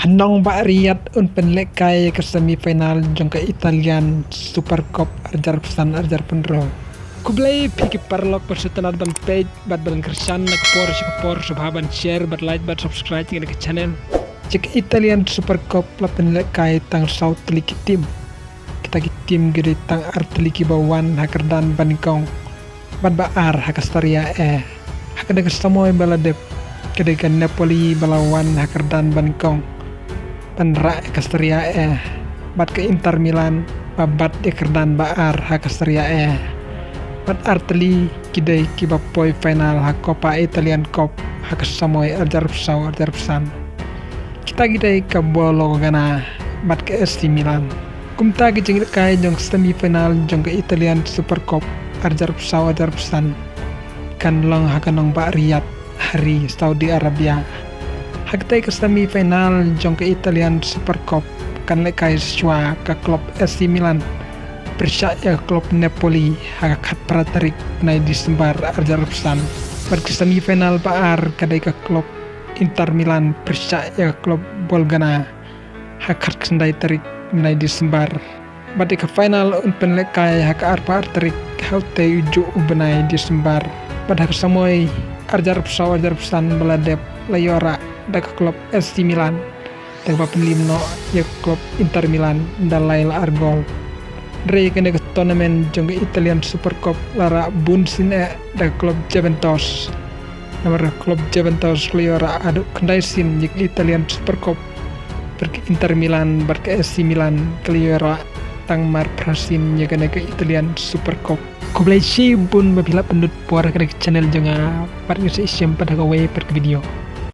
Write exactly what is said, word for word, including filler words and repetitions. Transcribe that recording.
Ha nongbah Riyadh un pynlehkai ïa ka semi final jong ka Italian Super Cup arhajar arphew san arhajar arphew hynriew. Khublei phi ki paralok ba sngewtynnad ban peit bad ban kyrshan na ka por sha ka por, sngewbha ban share bad like bad subscribe ïa ka channel. Jong ka Italian Super Cup la pynlehkai tang saw tylli ki team. Kita ki team ki dei tang ar tylli kiba wan ha ka kyrdan banyngkong bad ba ar ha ka saria A. Ha kane ka samoi ba la dep ka dei ka Napoli ba la wan ha ka kyrdan banyngkong ban rah ïa ka saria A, bad ka Inter Milan ba bat ïa ka kyrdan ba ar ha ka saria A. Bad ar tylli ki dei kiba poi final ha Coppa Italian Cup ha ka samoi arhajar arphew saw arhajar arphew san. Kita ki dei ka Bologna bad ka A C Milan. Kumta ka jinglehkai jong semi final jong ka Italian Super Cup arhajar arphew saw arhajar arphew san kan long ha ka nongbah Riyadh ha ri Saudi Arabia. Ha katei ka semi final jong ka Italian Super Cup kan lehkai shuwa ka club A C Milan pyrshah ïa ka club Napoli ha ka khatphra tarik bnai Disembar arhajar arphew san. Bad ka semi final ba ar ka dei ka club Inter Milan pyrshah ïa ka club Bologna ha ka khatkhyndai tarik bnai Disembar. Bad ïa ka final un pynlehkai ha ka arphew ar tarik ha utei u juh u bnai Disembar. Bad ha ka samoi arhajar arphew saw arhajar arphew san ba la dep la ïoh rah da ka club A C Milan da kaba pynliem noh ïa ka club Inter Milan da lai la ar gol. Hynrei kane ka tournament jong ka Italian Super Cup la rah bun sien eh da ka club Juventus. Namar ka club Juventus ka la ïoh rah haduh khyndai sien ïa ka Italian Super Cup. Bad ka Inter Milan bad ka A C Milan ka la ïoh rah tang mar phra sien ïa kane ka Italian Super Cup. Khublei shibun ba phi la pynlut por ha kane ka channel jong nga, bad ngin sa ïashem pat ha kawei pat ka video.